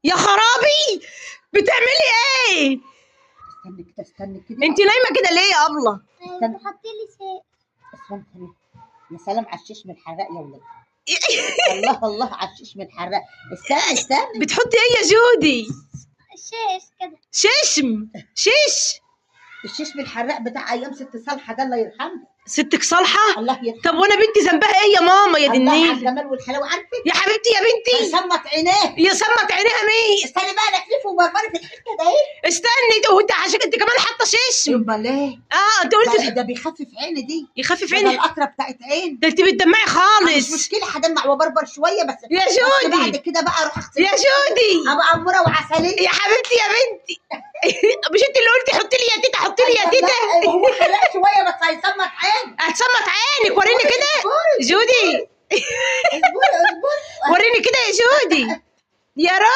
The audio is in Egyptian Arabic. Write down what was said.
يا خرابي بتعملي ايه؟ استني كده، استني كده. انت نايمة كده ليه يا ابله؟ استنى. حطي لي شيء. استنى. يا سلام على الشيش من الحراق يا ولاد. الله الله على الشيش من الحراق. استني استني. بتحطي ايه يا جودي؟ شيش كده. ششم شش. الشيش من الحراق بتاع ايام ست صالحه ده، الله يرحمها. ستك صالحه؟ الله يرحمها. طب وانا بنتي ذنبها ايه يا ماما يا الله على دنيا؟ الجمال والحلاوه. عارفه يا حبيبتي يا بنتي صمت عينيه. يا صمت عينيها مين؟ استني بقى لفلف وبربري في الحتة ده ايه. استني، وانت عشان انت كمان حاطه ششم. امال ايه؟ انت قلت ده بيخفف عيني دي. يخفف ده عيني. القطرة بتاعت عين. ده انت بتدمعي مش خالص مشكلة، هدمع وبربر شوية بس. يا بس جودي. بعد كده بقى اروح اغسل. يا جودي ابقى اموره وعسليه. يا حبيبتي يا بنتي. مش انت اللي قلتي حطي لي يا تيتا، حطي لي يا تيتا؟ هو حرق شوية بس هيصمت عين. هتصمت عينك. وريني كده جودي. اصبري اصبري. وريني كده يا جودي. يا روح.